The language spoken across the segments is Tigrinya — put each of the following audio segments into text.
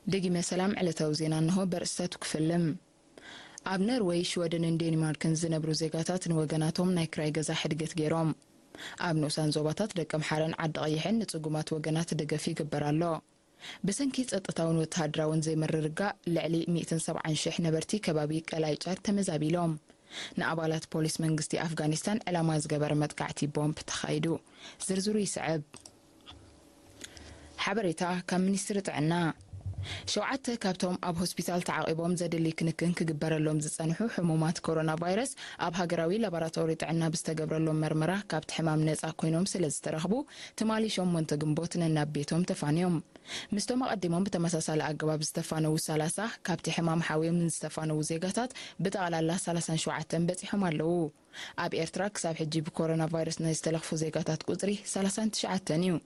ደጊመ ሰላም። ዕለታዊ ዜና እንሆ፣ በርእስታቱ ክፍልም። ኣብ ነርወይ፣ ሽወደንን ዴንማርክን ዝነብሩ ዜጋታት ንወገናቶም ናይ ክራይ ገዛ ሕድገት ገይሮም። ኣብ ንኡሳን ዞባታት ደቀምሓረን ዓዲ ቀይሕን ንጽጉማት ወገናት ደገፍ ይግበር ኣሎ። ብሰንኪ ጸጥታውን ወተሃደራውን ዘይምርግጋእ፣ ልዕሊ ሚእትን ሰብዓን ሽሕ ነበርቲ ከባቢ ቀላይ ጫድ ተመዛቢሎም። ንኣባላት ፖሊስ መንግስቲ ኣፍጋኒስታን ዕላማ ዝገበረ መጥቃዕቲ ቦምብ ተኻይዱ። ዝርዝሩ ይስዕብ። ሓበሬታ ካብ ሚኒስትሪ ጥዕና። ሸውዓተ ካብቶም ኣብ ሆስፒታል ተዓቒቦም ዘድሊ ክንክን ክግበረሎም ዝጸንሑ ሕሙማት ኮሮና ቫይረስ፣ ኣብ ሃገራዊ ላቦራቶሪ ጥዕና ብዝተገብረሎም መርመራ ካብቲ ሕማም ነጻ ኮይኖም ስለ ዝተረኽቡ፣ ትማሊ ሸሞንተ ግንቦት ነናብ ቤቶም ተፋንዮም። ምስቶም ኣቐዲሞም ብተመሳሳሊ ኣገባብ ዝተፋነዉ ሰላሳ፣ ካብቲ ሕማም ሓውዮም ንዝተፋነዉ ዜጋታት ብጠቕላላ ሰላሳን ሸውዓተን በጺሖም ኣለዉ። ኣብ ኤርትራ ክሳብ ሕጂ ብኮሮና ቫይረስ ናይ ዝተለኽፉ ዜጋታት ቁጽሪ ሰላሳን ትሽዓተን እዩ።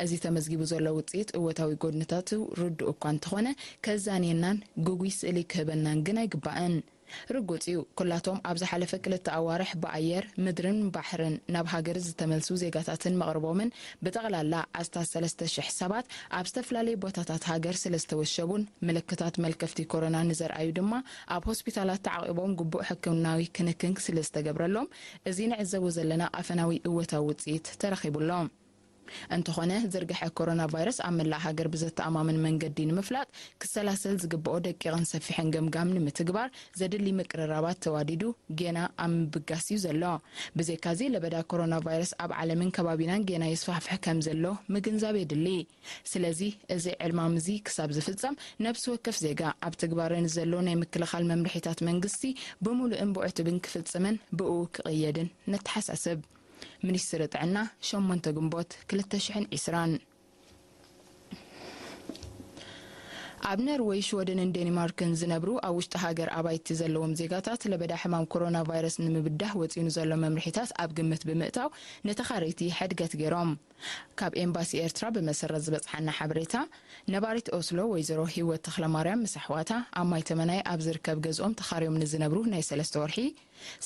እዚ ተመዝጊቡ ዘሎ ውጽኢት እወታዊ ጎድንታቱ ርዱእ እኳ እንተኾነ፣ ከዛንየናን ግጉይ ስእሊ ክህበናን ግን ኣይግባእን። ርጉጽ እዩ፣ ኩላቶም ኣብ ዝሓለፈ ክልተ ኣዋርሕ ብኣየር፣ ምድርን ባሕርን ናብ ሃገር ዝተመልሱ ዜጋታትን መቕርቦምን ብጠቕላላ ኣስታት ሰለስተ ሽሕ ሰባት ኣብ ዝተፈላለዩ ቦታታት ሃገር ስለ ዝተወሸቡን ምልክታት መልከፍቲ ኮሮና ንዘርኣዩ ድማ ኣብ ሆስፒታላት ተዓቒቦም ግቡእ ሕክምናዊ ክንክን ስለ ዝተገብረሎም፣ እዚ ንዕዘቦ ዘለና ኣፈናዊ እወታዊ ውጽኢት ተረኺቡሎም። እንተኾነ፣ ዝርግሐ ኮሮና ቫይረስ ኣብ መላእ ሃገር ብዘተኣማምን መንገዲ ንምፍላጥ ክሰላሰል ዝግብኦ ደቂቕን ሰፊሕን ገምጋም ንምትግባር ዘድሊ ምቅርራባት ተዋዲዱ ጌና ኣብ ምብጋስ እዩ ዘሎ። ብዘይካዚ፣ ለበዳ ኮሮና ቫይረስ ኣብ ዓለምን ከባቢናን ጌና ይስፋሕፍሕ ከም ዘሎ ምግንዛብ የድሊ። ስለዚ፣ እዚ ዕልማም እዚ ክሳብ ዝፍጸም፣ ነብሲ ወከፍ ዜጋ ኣብ ትግባረ ንዘሎ ናይ ምክልኻል መምርሒታት መንግስቲ ብምሉእን ብዕቱብን ክፍጽምን ብእኡ ክቕየድን ነተሓሳስብ። ሚኒስትሪ ጥዕና፣ ሸሞንተ ግንቦት ክልተ ሽሕን ዕስራን። ኣብ ነርወይ፣ ሽወደንን ዴንማርክን ዝነብሩ ኣብ ውሽጢ ሃገር ኣባይቲ ዘለዎም ዜጋታት ለበዳ ሕማም ኮሮና ቫይረስ ንምብዳህ ወጺኡ ንዘሎ መምርሒታት ኣብ ግምት ብምእታው ንተኻረይቲ ሕድገት ገይሮም። ካብ ኤምባሲ ኤርትራ ብመሰረት ዝበጽሓና ሓበሬታ፣ ነባሪት ኦስሎ ወይዘሮ ህይወት ተኽለማርያም ምስ ኣሕዋታ ኣብ ማይ ተመናይ ኣብ ዝርከብ ገዝኦም ተኻርዮም ንዝነብሩ ናይ ሰለስተ ወርሒ፣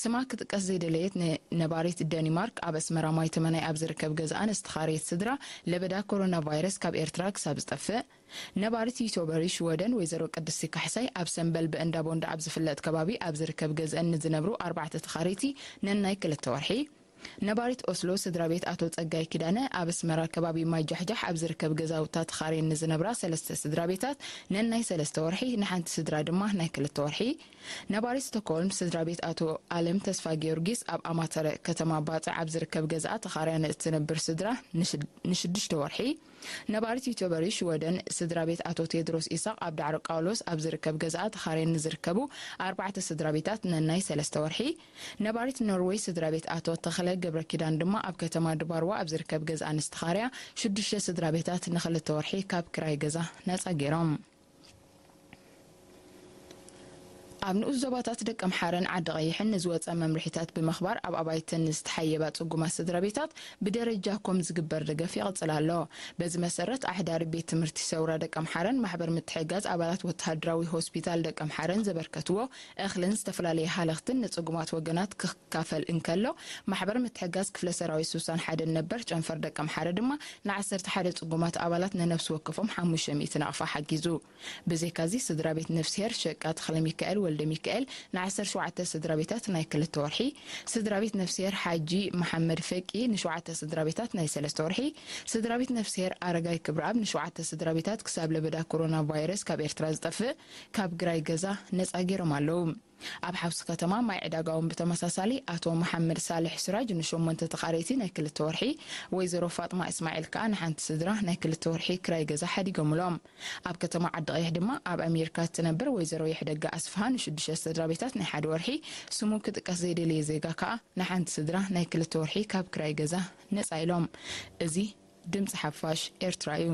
ስማ ክጥቀስ ዘይደለየት ን-፣ ነባሪት ደኒማርክ ኣብ ኣስመራ ማይ ተመናይ ኣብ ዝርከብ ገዝኣ ንዝተኻረየት ስድራ ለበዳ ኮሮና ቫይረስ ካብ ኤርትራ ክሳብ ዝጠፍእ፣ ነባሪት ዩቶበሪ ሽወደን ወይዘሮ ቅድስቲ ካሕሳይ ኣብ ሰምበል ብእንዳ ቦንዳ ኣብ ዝፍለጥ ከባቢ ኣብ ዝርከብ ገዝአን ንዝነብሩ ኣርባዕተ ተኻረይቲ ነናይ ክልተ ወርሒ፣ ነባሪት ኦስሎ ስድራ ቤት ኣቶ ጸጋይ ኪዳነ ኣብ ኣስመራ ከባቢ ማይ ጃሕጃሕ ኣብ ዝርከብ ገዛውታ ተኻርየን ንዝነብራ ሰለስተ ስድራ ቤታት ነናይ ሰለስተ ወርሒ፣ ንሓንቲ ስድራ ድማ ናይ ክልተ ወርሒ፣ ነባሪት ስቶክሆልም ስድራ ቤት ኣቶ ኣለም ተስፋ ጊዮርጊስ ኣብ ኣማተረ ከተማ ባጽዕ ኣብ ዝርከብ ገዝኣ ተኻርያ ንእትነብር ስድራ ንሽድ-፣ ንሽዱሽተ ወርሒ፣ ነባሪት ዩቶበሪ ሽወደን ስድራ ቤት ኣቶ ቴድሮስ ኢሳቕ ኣብ ዳዕሮ ቃውሎስ ኣብ ዝርከብ ገዝኣ ተኻርየን ንዝርከቡ ኣርባዕተ ስድራ ቤታት ነናይ ሰለስተ ወርሒ፣ ነባሪት ኖርወይ ስድራ ቤት ኣቶ ተኽለ ገብረ ኪዳን ድማ ኣብ ከተማ ድባርዋ ኣብ ዝርከብ ገዝኣ ንዝተኻርያ ሽዱሽተ ስድራ ቤታት ንኽልተ ወርሒ ካብ ክራይ ገዛ ነጻ ገይሮም። ኣብ ንኡስ ዞባታት ደቀምሓረን ዓዲ ቀይሕን ንዝወጸ መምርሒታት ብምኽባር ኣብ ኣባይተን ንዝተሓየባ ጽጉማት ስድራ ቤታት ብደረጃ ኮም ዝግበር ደገፍ ይቕጽል ኣሎ። በዚ መሰረት ኣሕዳሪ ቤት ትምህርቲ ሰውራ ደቀምሓረን ማሕበር ምትሕጋዝ ኣባላት ወተሃደራዊ ሆስፒታል ደቀምሓረን ዘበርከትዎ እኽልን ዝተፈላለየ ሃለኽትን ንጽጉማት ወገናት ክካፈል እንከሎ፣ ማሕበር ምትሕጋዝ ክፍለ ሰራዊት ስሳን ሓደን ነበር ጨንፈር ደቀምሓረ ድማ ንዓሰርተ ሓደ ጽጉማት ኣባላት ነነፍሲ ወከፎም ሓሙሽተ ሚእቲ ናቕፋ ሓጊዙ። ብዘይካዚ፣ ስድራ ቤት ነፍስሄር ሸቃ ተኽለ ሚካኤል ወልደ ሚካኤል ንዓሰርተ ሸውዓተ ስድራ ቤታት ናይ ክልተ ወርሒ፣ ስድራ ቤት ነፍስሄር ሓጂ መሓመድ ፈቂ ንሸውዓተ ስድራ ቤታት ናይ ሰለስተ ወርሒ፣ ስድራ ቤት ነፍስሄር ኣረጋይ ክብረኣብ ንሸውዓተ ስድራ ቤታት ክሳብ ለበዳ ኮሮና ቫይረስ ካብ ኤርትራ ዝጠፍእ ካብ ግራይ ገዛ ነጻ ገይሮም ኣለዉ። ኣብ ሓውሲ ከተማ ማይ ዕዳጋ እውን ብተመሳሳሊ ኣቶ መሓመድ ሳልሕ ስራጅ ንሸሞንተ ተኻረይቲ ናይ ክልተ ወርሒ፣ ወይዘሮ ፋጥማ እስማዒል ከኣ ንሓንቲ ስድራ ናይ ክልተ ወርሒ ክራይ ገዛ ሓዲጎምሎም። ኣብ ከተማ ዓዲ ቀይሕ ድማ ኣብ ኣሜሪካ እትነብር ወይዘሮ የሕደጋ ኣስፍሃ ንሽዱሽተ ስድራ ቤታት ናይ ሓደ ወርሒ፣ ስሙ ክጥቀስ ዘይደለየ ዜጋ ከኣ ንሓንቲ ስድራ ናይ ክልተ ወርሒ ካብ ክራይ ገዛ ነጻ ኢሎም። እዚ ድምጺ ሓፋሽ ኤርትራ እዩ።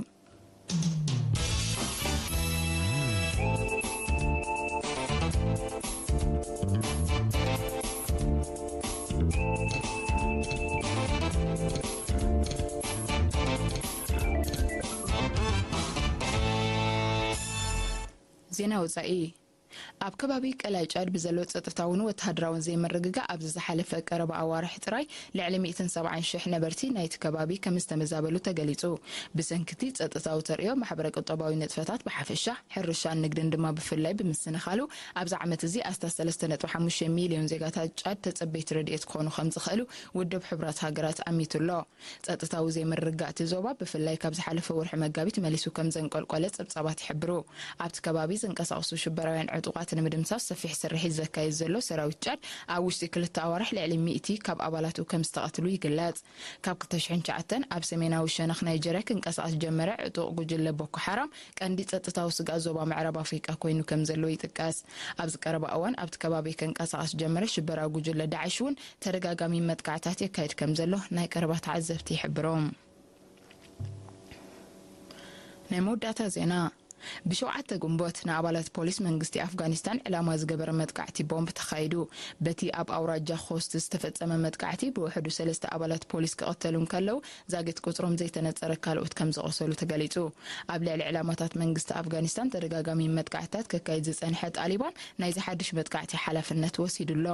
ዜና ወጻኢ። ኣብ ከባቢ ቀላይ ጫድ ብዘሎ ጸጥታውን ወተሃደራውን ዘይምርግጋእ፣ ኣብዚ ዝሓለፈ ቀረባ ኣዋርሕ ጥራይ ልዕሊ ሚእትን ሰብዓን ሽሕ ነበርቲ ናይቲ ከባቢ ከም ዝተመዛበሉ ተገሊጹ። ብሰንኪቲ ጸጥታዊ ተርእዮ፣ ማሕበረ ቁጠባዊ ንጥፈታት ብሓፈሻ፣ ሕርሻን ንግድን ድማ ብፍላይ ብምስንኻሉ፣ ኣብዚ ዓመት እዚ ኣስታት ሰለስተ ነጥቢ ሓሙሽተ ሚልዮን ዜጋታት ጫድ ተጸበይቲ ረድኤት ክኾኑ ከም ዝኽእሉ ውድብ ሕቡራት ሃገራት ኣሚቱ ኣሎ። ጸጥታዊ ዘይምርግጋእ እቲ ዞባ፣ ብፍላይ ካብ ዝሓለፈ ወርሒ መጋቢት መሊሱ ከም ዘንቆልቆለ ጸብጻባት ይሕብሩ። ኣብቲ ከባቢ ዝንቀሳቐሱ ሽበራውያን ዕጡቓት ንምድምሳስ ሰፊሕ ስርሒት ዘካይድ ዘሎ ሰራዊት ጫድ፣ ኣብ ውሽጢ ክልተ ኣዋርሕ ልዕሊ ሚእቲ ካብ ኣባላቱ ከም ዝተቐትሉ ይግለጽ። ካብ ክልተ ሽሕን ትሽዓተን ኣብ ሰሜናዊ ሸነኽ ናይጀርያ ክንቀሳቐስ ጀመረ ዕጡቕ ጉጅለ ቦኮ ሓራም፣ ቀንዲ ጸጥታዊ ስግኣት ዞባ ምዕራብ ኣፍሪቃ ኮይኑ ከም ዘሎ ይጥቀስ። ኣብዚ ቀረባ እዋን ኣብቲ ከባቢ ክንቀሳቐስ ጀመረ ሽበራዊ ጉጅለ ዳዕሽ እውን ተደጋጋሚ መጥቃዕታት የካይድ ከም ዘሎ ናይ ቀረባ ተዓዘብቲ ይሕብሩ። ናይ መወዳእታ ዜና። ብሸውዓተ ግንቦት ንኣባላት ፖሊስ መንግስቲ ኣፍጋኒስታን ዕላማ ዝገበረ መጥቃዕቲ ቦምብ ተኻይዱ። በቲ ኣብ ኣውራጃ ኾስት ዝተፈጸመ መጥቃዕቲ ብውሕዱ ሰለስተ ኣባላት ፖሊስ ክቐተሉ እንከለዉ፣ ዛጊት ቁጽሮም ዘይተነጸረ ካልኦት ከም ዝቖሰሉ ተገሊጹ። ኣብ ልዕሊ ዕላማታት መንግስቲ ኣፍጋኒስታን ተደጋጋሚ መጥቃዕትታት ከካይድ ዝጸንሐ ጣሊባን ናይዚ ሓድሽ መጥቃዕቲ ሓላፍነት ወሲዱ ኣሎ።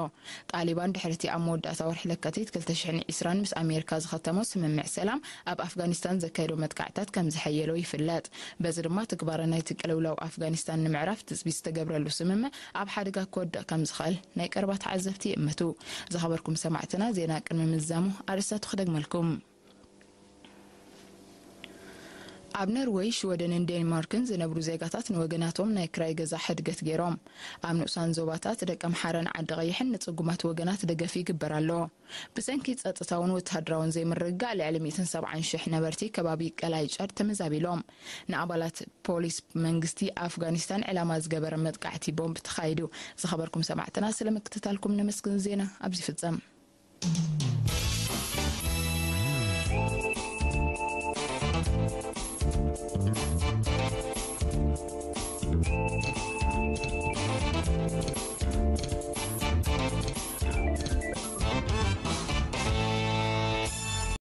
ጣሊባን ድሕሪ እቲ ኣብ መወዳእታ ወርሒ ለካቲት ክልተ ሽሕን ዕስራን ምስ ኣሜሪካ ዝኸተሞ ስምምዕ ሰላም፣ ኣብ ኣፍጋኒስታን ዘካየዶ መጥቃዕትታት ከም ዝሐየሎ ይፍለጥ። በዚ ድማ ትግባረ ናይቲ ቅልውላው ኣፍጋኒስታን ንምዕራፍ ትጽቢት ዝተገብረሉ ስምምዕ ኣብ ሓደጋ ክወድቕ ከም ዝኽእል ናይ ቀረባ ተዓዘብቲ ይእምቱ። ዝኸበርኩም ሰማዕትና፣ ዜና ቅድሚ ምዝዛሙ ኣርእስታቱ ክደግመልኩም። ኣብ ነርወይ፣ ሽወደንን ዴንማርክን ዝነብሩ ዜጋታት ንወገናቶም ናይ ክራይ ገዛ ሕድገት ገይሮም። ኣብ ንኡሳን ዞባታት ደቀ ኣምሓራን ዓዲ ቀይሕን ንጽጉማት ወገናት ደገፍ ይግበር ኣሎ። ብሰንኪ ጸጥታውን ወተሃደራውን ዘይምርግጋእ፣ ልዕሊ ሚእትን ሰብዓን ሽሕ ነበርቲ ከባቢ ቀላይ ጫድ ተመዛቢሎም። ንኣባላት ፖሊስ መንግስቲ ኣፍጋኒስታን ዕላማ ዝገበረ መጥቃዕቲ ቦምብ ተኻይዱ። ዝኸበርኩም ሰማዕትና፣ ስለ ምክትታልኩም ነመስግን። ዜና ኣብዚ ይፍጸም።